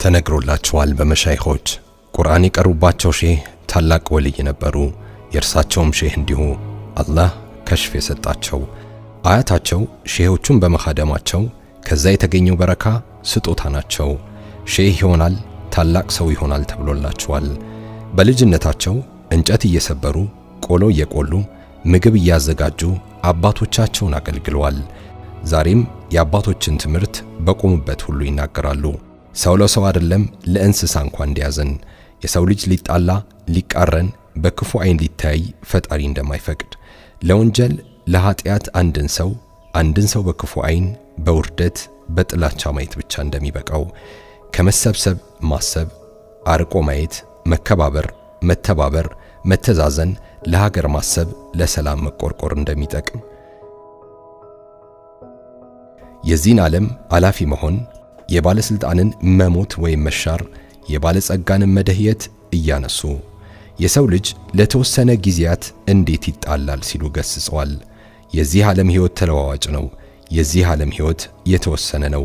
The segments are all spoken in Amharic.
ተነግሮላቸዋል በመሻይኾች። ቁርአን የቀሩባቸው ሼህ ታላቅ ወልይ ነበሩ። የእርሳቸውም ሼህ እንዲሁ አላህ ከሽፍ የሰጣቸው አያታቸው ሼሆቹን በመኻደማቸው ከዛ የተገኘው በረካ ስጦታ ናቸው። ሼህ ይሆናል፣ ታላቅ ሰው ይሆናል ተብሎላቸዋል። በልጅነታቸው እንጨት እየሰበሩ፣ ቆሎ እየቆሉ፣ ምግብ እያዘጋጁ አባቶቻቸውን አገልግለዋል። ዛሬም የአባቶችን ትምህርት በቆሙበት ሁሉ ይናገራሉ። ሰው ለሰው አይደለም ለእንስሳ እንኳን እንዲያዝን፣ የሰው ልጅ ሊጣላ ሊቃረን በክፉ ዓይን ሊታይ ፈጣሪ እንደማይፈቅድ፣ ለወንጀል ለኃጢአት አንድን ሰው በክፉ ዓይን በውርደት በጥላቻ ማየት ብቻ እንደሚበቃው፣ ከመሰብሰብ ማሰብ፣ አርቆ ማየት፣ መከባበር፣ መተባበር፣ መተዛዘን፣ ለሀገር ማሰብ፣ ለሰላም መቆርቆር እንደሚጠቅም፣ የዚህን ዓለም አላፊ መሆን፣ የባለስልጣንን መሞት ወይም መሻር፣ የባለጸጋንን መደህየት እያነሱ የሰው ልጅ ለተወሰነ ጊዜያት እንዴት ይጣላል ሲሉ ገስጸዋል። የዚህ ዓለም ሕይወት ተለዋዋጭ ነው። የዚህ ዓለም ሕይወት የተወሰነ ነው።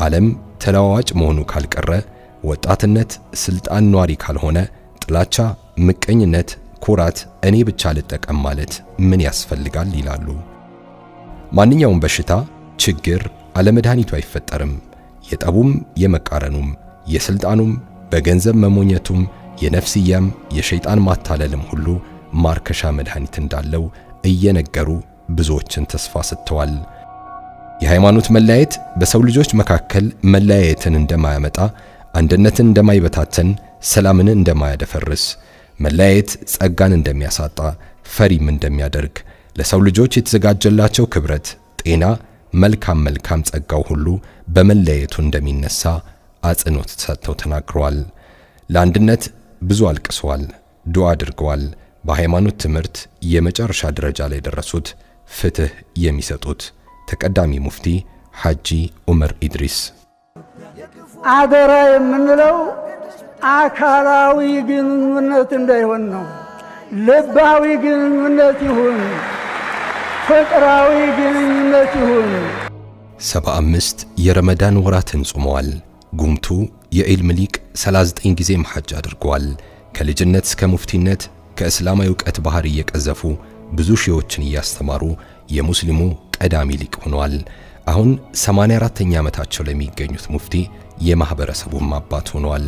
ዓለም ተለዋዋጭ መሆኑ ካልቀረ፣ ወጣትነት፣ ስልጣን ኗሪ ካልሆነ፣ ጥላቻ፣ ምቀኝነት፣ ኩራት፣ እኔ ብቻ ልጠቀም ማለት ምን ያስፈልጋል ይላሉ። ማንኛውም በሽታ፣ ችግር አለመድኃኒቱ አይፈጠርም። የጠቡም፣ የመቃረኑም፣ የስልጣኑም፣ በገንዘብ መሞኘቱም፣ የነፍስያም የሸይጣን ማታለልም ሁሉ ማርከሻ መድኃኒት እንዳለው እየነገሩ ብዙዎችን ተስፋ ሰጥተዋል። የሃይማኖት መለያየት በሰው ልጆች መካከል መለያየትን እንደማያመጣ፣ አንድነትን እንደማይበታተን፣ ሰላምን እንደማያደፈርስ፣ መለያየት ጸጋን እንደሚያሳጣ፣ ፈሪም እንደሚያደርግ፣ ለሰው ልጆች የተዘጋጀላቸው ክብረት፣ ጤና፣ መልካም መልካም ጸጋው ሁሉ በመለያየቱ እንደሚነሳ አጽንኦት ሰጥተው ተናግረዋል። ለአንድነት ብዙ አልቅሰዋል፣ ዱዓ አድርገዋል። በሃይማኖት ትምህርት የመጨረሻ ደረጃ ላይ የደረሱት፣ ፍትህ የሚሰጡት ተቀዳሚ ሙፍቲ ሐጂ ዑመር ኢድሪስ። አደራ የምንለው አካላዊ ግንኙነት እንዳይሆን ነው። ልባዊ ግንኙነት ይሁን፣ ፍቅራዊ ግንኙነት ይሁን። 75 የረመዳን ወራትን ጾመዋል። ጉምቱ የዒልም ሊቅ 39 ጊዜም ሐጅ አድርገዋል። ከልጅነት እስከ ሙፍቲነት ከእስላማዊ እውቀት ባህር እየቀዘፉ ብዙ ሺዎችን እያስተማሩ የሙስሊሙ ቀዳሚ ሊቅ ሆነዋል። አሁን 84ኛ ዓመታቸው ለሚገኙት ሙፍቲ የማህበረሰቡም አባት ሆነዋል።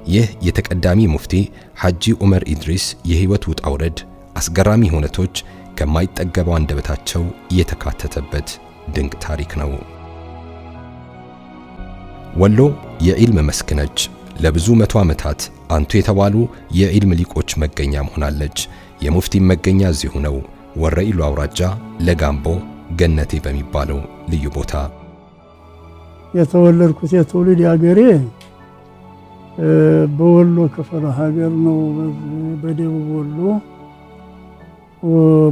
ይህ የተቀዳሚ ሙፍቲ ሐጂ ዑመር ኢድሪስ የህይወት ውጣ ውረድ፣ አስገራሚ ሁነቶች ከማይጠገበው አንደበታቸው የተካተተበት ድንቅ ታሪክ ነው። ወሎ የዒልም መስክ ነች። ለብዙ መቶ ዓመታት አንቱ የተባሉ የዒልም ሊቆች መገኛ ሆናለች። የሙፍቲም መገኛ እዚሁ ነው። ወረኢሉ አውራጃ ለጋምቦ ገነቴ በሚባለው ልዩ ቦታ። የተወለድኩት የትውልድ ሀገሬ በወሎ ክፍለ ሀገር ነው። በደቡብ ወሎ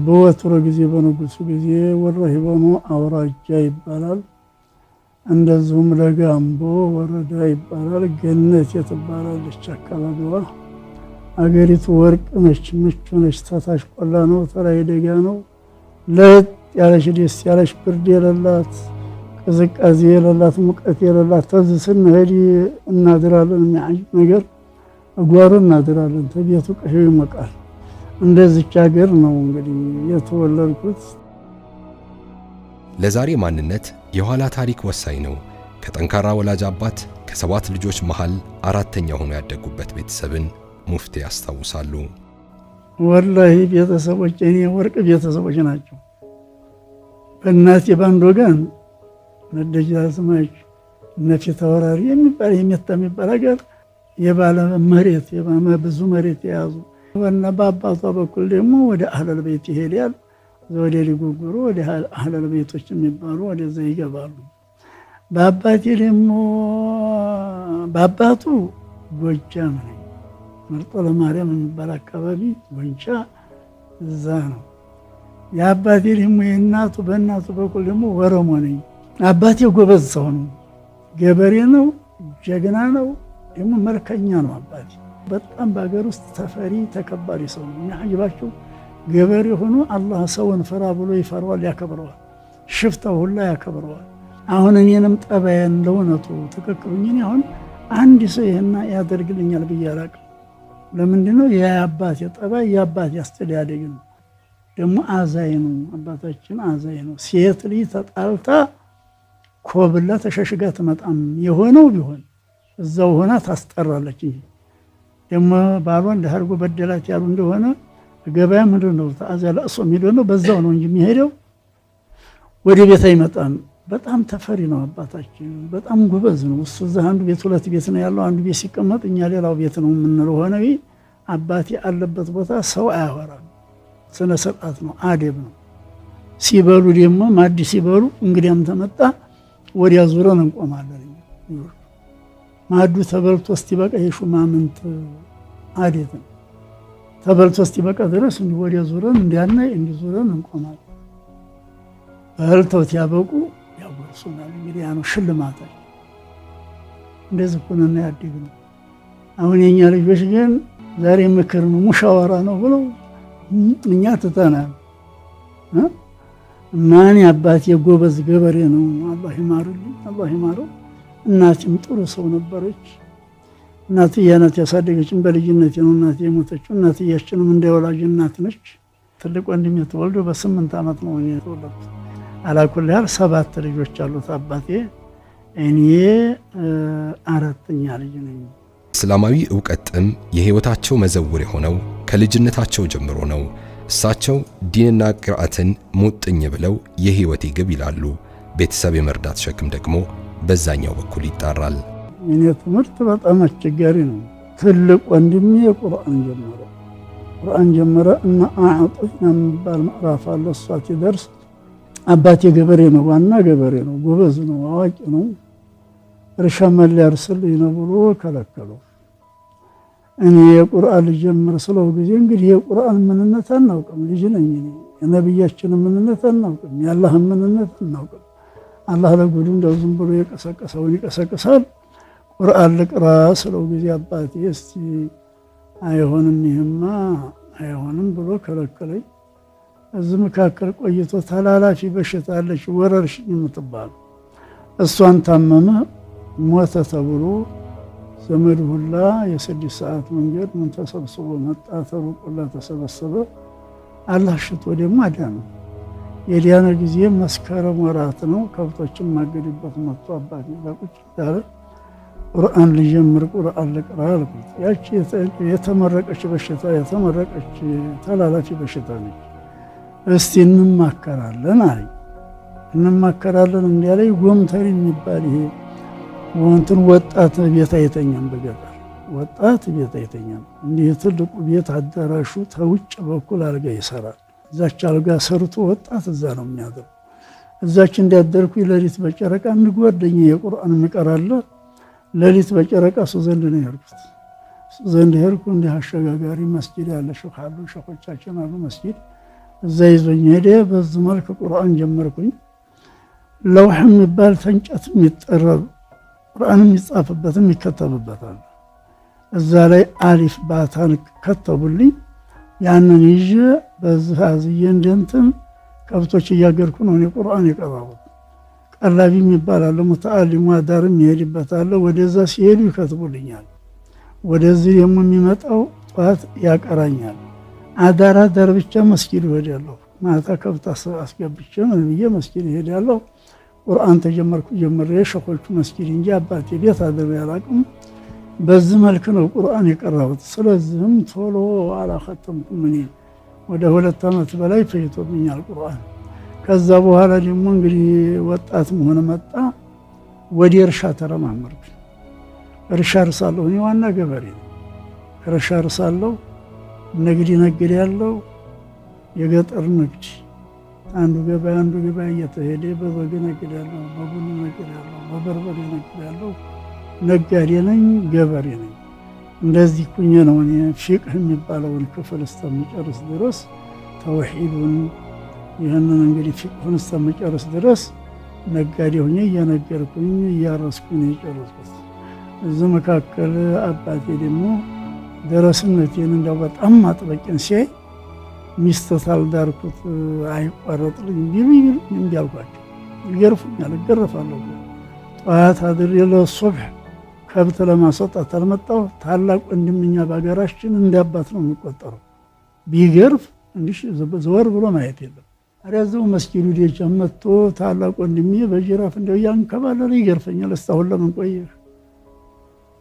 በወትሮ ጊዜ በንጉሱ ጊዜ ወረ ሂበኑ አውራጃ ይባላል። እንደዚሁም ለጋምቦ ወረዳ ይባላል። ገነት ትባላለች አካባቢዋ። አገሪቱ ወርቅ ነች፣ ምቹ ነች። ተታች ቆላ ነው፣ ተላይ ደጋ ነው። ለጥ ያለች፣ ደስ ያለች፣ ብርድ የሌላት፣ ቅዝቃዜ የሌላት፣ ሙቀት የሌላት። ተዝ ስንሄድ እናድራለን። የሚያጅብ ነገር ጓሮ እናድራለን። ተቤቱ ቀሄው ይሞቃል። እንደዚች ሀገር ነው እንግዲህ የተወለድኩት። ለዛሬ ማንነት የኋላ ታሪክ ወሳኝ ነው። ከጠንካራ ወላጅ አባት ከሰባት ልጆች መሃል አራተኛ ሆኖ ያደጉበት ቤተሰብን ሙፍቲ ያስታውሳሉ። ወላሂ ቤተሰቦች እኔ ወርቅ ቤተሰቦች ናቸው። በእናቴ በአንድ ወገን እነ ደጃዝማች፣ እነ ፊታውራሪ የሚባል፣ የሜታ የሚባል ሀገር የባለ መሬት፣ ብዙ መሬት የያዙ፣ እና በአባቷ በኩል ደግሞ ወደ አህለል ቤት ይሄዳል። ወደ ሊጉጉሩ ወደ አህለል ቤቶች የሚባሉ ወደዛ ይገባሉ። በአባቴ ደግሞ በአባቱ ጎጃም ነኝ። መርጦ ለማርያም የሚባል አካባቢ ጎንቻ እዛ ነው። የአባቴ ደግሞ የእናቱ በእናቱ በኩል ደግሞ ወረሞ ነኝ። አባቴ ጎበዝ ሰው ነው፣ ገበሬ ነው፣ ጀግና ነው፣ ደግሞ መልከኛ ነው። አባቴ በጣም በሀገር ውስጥ ተፈሪ ተከባሪ ሰው ነው። የሚያጅባቸው ገበሬ ሆኖ አላህ ሰውን ፍራ ብሎ ይፈራዋል፣ ያከብረዋል። ሽፍታው ሁላ ያከብረዋል። አሁን እኔንም ጠባዬን ለእውነቱ ትክክሉኝ እኔ አሁን አንድ ሰው ይሄና ያደርግልኛል ብዬ አላቅም። ለምንድን ነው? የአባቴ ጠባይ የአባቴ አስተዳደግ ነው። ደግሞ አዛኝ ነው አባታችን፣ አዛኝ ነው። ሴት ልጅ ተጣልታ ኮብላ ተሸሽጋ ትመጣም፣ የሆነው ቢሆን እዛው ሆና ታስጠራለች እንጂ ደግሞ ባሏ እንደ አድርጎ በደላት ያሉ እንደሆነ ገበያ ምንድን ነው ተአዚያ ለቅሶ የሚሄደው ነው፣ በዛው ነው እንጂ የሚሄደው ወደ ቤት አይመጣም። በጣም ተፈሪ ነው አባታችን፣ በጣም ጎበዝ ነው። እሱ እዛ አንዱ ቤት ሁለት ቤት ነው ያለው። አንዱ ቤት ሲቀመጥ እኛ ሌላው ቤት ነው የምንለው። ሆነ አባቴ አለበት ቦታ ሰው አያወራም። ስነ ስርዓት ነው፣ አደብ ነው። ሲበሉ ደግሞ ማዲ ሲበሉ እንግዲያም ተመጣ ወዲያ ዙረን እንቆማለን። ማዱ ተበልቶ እስቲበቃ የሹማምንት አዴት ነው። ተበልቶ እስቲበቃ ድረስ እንዲህ ወዲያ ዙረን እንዲያናይ እንዲህ ዙረን እንቆማለን። በልተው ሲያበቁ ያጎርሱናል። እንግዲህ ያ ነው ሽልማታችን። እንደዚህ ሆነን ያደግነው። አሁን የኛ ልጆች ግን ዛሬ ምክር ነው ሙሻወራ ነው ብለው እኛ ትተናል። እና እኔ አባቴ ጎበዝ ገበሬ ነው፣ አላህ ይማርልኝ፣ አላህ ይማረው። እናቴም ጥሩ ሰው ነበረች። እናትዬ ናት ያሳደገችን። በልጅነቴ ነው እናቴ የሞተችው። እናትያችንም እንደ ወላጅ እናት ነች። ትልቅ ወንድሜ ተወልዶ በ8 ዓመት ነው እኔ የተወለድኩት። አላኩል ያህል 7 ልጆች አሉት አባቴ። እኔ 4ኛ ልጅ ነኝ። እስላማዊ እውቀት ጥም የህይወታቸው መዘውር የሆነው ከልጅነታቸው ጀምሮ ነው። እሳቸው ዲንና ቅርአትን ሙጥኝ ብለው የህይወቴ ግብ ይላሉ። ቤተሰብ የመርዳት ሸክም ደግሞ በዛኛው በኩል ይጣራል። የኔ ትምህርት በጣም አስቸጋሪ ነው። ትልቅ ወንድሜ ቁርአን ጀመረ። ቁርአን ጀመረ እና አዕጢና የሚባል ምዕራፍ አለ። እሷ ሲደርስ አባቴ ገበሬ ነው፣ ዋና ገበሬ ነው፣ ጎበዝ ነው፣ አዋቂ ነው። እርሻ ሊያርስልኝ ነው ብሎ ከለከለው። እኔ የቁርአን ልጀምር ስለው ጊዜ እንግዲህ የቁርአን ምንነት አናውቅም፣ ልጅ ነኝ እኔ። የነብያችንን ምንነት አናውቅም፣ የአላህን ምንነት አናውቅም። አላህ ለጉዱ እንደው ዝም ብሎ የቀሰቀሰውን ይቀሰቅሳል። ቁርአን ልቅራ ስለው ጊዜ አባቴ እስቲ አይሆንም፣ ይሄማ አይሆንም ብሎ ከለከለኝ። እዚህ መካከል ቆይቶ ተላላፊ በሽታ አለች ወረርሽኝ የምትባል፣ እሷን ታመመ፣ ሞተ ተብሎ ዘመድ ሁላ የ6 ሰዓት መንገድ ምን ተሰብስቦ መጣ፣ ተሩቆላ ተሰበሰበ። አላህ ሽቶ ደግሞ አዳነው። የዲያነ ጊዜ መስከረም ወራት ነው። ከብቶችን ማገድበት መጥቶ አባቴ በቁጭ እንዳለ ቁርአን ልጀምር ቁርአን ልቅራ አልኩት። ያቺ የተመረቀች በሽታ የተመረቀች ተላላፊ በሽታ ነች። እስቲ እንማከራለን አለኝ። እንማከራለን እንዲያለኝ ጎምተሪ የሚባል ይሄ ወንትን ወጣት ቤት አይተኛም፣ በገጠር ወጣት ቤት አይተኛም። እንዲህ ትልቁ ቤት አዳራሹ ተውጭ በኩል አልጋ ይሰራል። እዛች አልጋ ሰርቶ ወጣት እዛ ነው የሚያድረው። እዛች እንዲያደርኩ ሌሊት በጨረቃ አንድ ጓደኛዬ የቁርአን የሚቀራለ ሌሊት በጨረቃ እሱ ዘንድ ነው የሄድኩት። እሱ ዘንድ ሄድኩ። እንዲህ አሸጋጋሪ መስጊድ አለ፣ ሸህ አሉ፣ ሸኾቻችን አሉ መስጊድ እዛ ይዞኝ ሄደ። በዚህ መልክ ቁርአን ጀመርኩኝ። ለውህ የሚባል ተንጨት የሚጠረብ ቁርአን የሚጻፍበት የሚከተብበት አለ። እዛ ላይ አሊፍ ባታን ከተቡልኝ። ያንን ይዤ በዚህ አዝዬ እንደንትን ከብቶች እያገርኩ ነው እኔ ቁርአን የቀራሁት። ቀላቢ የሚባል አለ፣ ሙተአሊሙ አዳርም ይሄድበት አለ። ወደዛ ሲሄዱ ይከትቡልኛል። ወደዚህ ደግሞ የሚመጣው ጠዋት ያቀራኛል። አዳር አዳር ብቻ መስጊድ እሄዳለሁ። ማታ ከብት አስገብቼ ምን ብዬ መስጊድ እሄዳለሁ። ቁርአን ተጀመርኩ ጀምሬ ሸኾቹ መስጊድ እንጂ አባቴ ቤት አድሬ አላውቅም። በዚህ መልክ ነው ቁርአን የቀራሁት። ስለዚህም ቶሎ አላኸተምኩም። እኔ ወደ 2 ዓመት በላይ ፈጅቶብኛል ቁርአን። ከዛ በኋላ ደግሞ እንግዲህ ወጣት መሆን መጣ። ወደ እርሻ ተረማመርኩ። እርሻ እርሳለሁ። እኔ ዋና ገበሬ ነኝ። እርሻ እርሳለሁ፣ ንግድ እነግዳለሁ። የገጠር ንግድ አንዱ ገበያ አንዱ ገበያ እየተሄደ በበግ እነግዳለሁ፣ በቡና እነግዳለሁ፣ በበርበሬ እነግዳለሁ። ነጋዴ ነኝ፣ ገበሬ ነኝ። እንደዚህ ኩኜ ነው እኔ ፊቅህ የሚባለውን ክፍል እስከምጨርስ ድረስ ተውሂዱን ይህንን እንግዲህ ፊቅሁን እስከምጨርስ ድረስ ነጋዴ ሆኜ እየነገርኩኝ እያረስኩኝ ነው የጨረስኩት። እዚህ መካከል አባቴ ደግሞ ደረስነቴን እንደው በጣም ማጥበቄን ሲያይ ሚስት ሳልዳርኩት አይቋረጥልኝ ቢሉ ቢሉ እምቢ አልኳቸው። ይገርፉኛል፣ እገረፋለሁ። ጠዋት አድሬ ለሱብሕ ከብት ለማስወጣት አልመጣሁ። ታላቅ ወንድምኛ በሀገራችን እንደ አባት ነው የሚቆጠረው። ቢገርፍ እንዲህ ዘወር ብሎ ማየት የለም። አሪያዘው መስጊዱ ደጃፍ መጥቶ ታላቅ ወንድሜ በጅራፍ እንደው እያንከባለለ ይገርፈኛል። እስካሁን ለምን ቆየህ?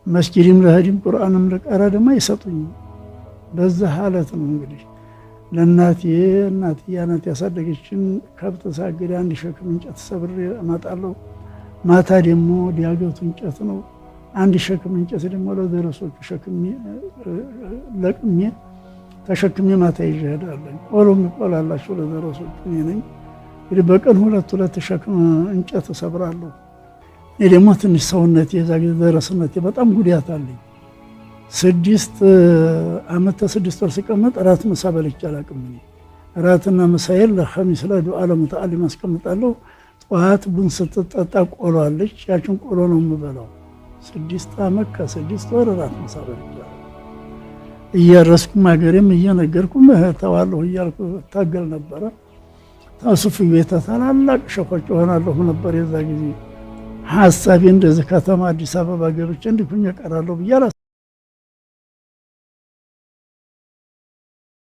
መስጊድም ለህዲም ቁርአንም ልቀራ ደግሞ አይሰጡኝም። በዛ ሀለት ነው እንግዲህ ለእናቴ እናቴ ያናት ያሳደገችን ከብት ሳግድ አንድ ሸክም እንጨት ሰብሬ እመጣለሁ። ማታ ደግሞ ዲያገቱ እንጨት ነው። አንድ ሸክም እንጨት ደግሞ ለደረሶቹ ሸክሜ ለቅሜ ተሸክሜ ማታ ይዤ እሄዳለሁ። ቆሎ የሚቆላላቸው ለደረሶቹ እኔ ነኝ። እንግዲህ በቀን ሁለት ሁለት ሸክም እንጨት እሰብራለሁ። እኔ ደግሞ ትንሽ ሰውነቴ የዛ ጊዜ ደረስነቴ በጣም ጉዳት አለኝ። 6 ዓመት ከ6 ወር ስቀመጥ እራት ምሳ በልቼ አላውቅም። እኔ እራትና ምሳዬን ለኸሚስ ለዱዓ ለሙተዓሊም አስቀምጣለሁ። ጠዋት ቡን ስትጠጣ ቆሎ አለች፣ ያችን ቆሎ ነው የምበላው። 6 ዓመት ከ6 ወር እራት ምሳ በልቼ አላውቅም። እያረስኩም ሀገሬም እየነገርኩም እተዋለሁ እያልኩ እታገል ነበረ። ታሱፍ ቤተ ታላላቅ ሸኾች እሆናለሁ ነበር የዛ ጊዜ ሀሳቤ። እንደዚህ ከተማ አዲስ አበባ ገብቼ እንዲህ ሁኜ እቀራለሁ ብዬ።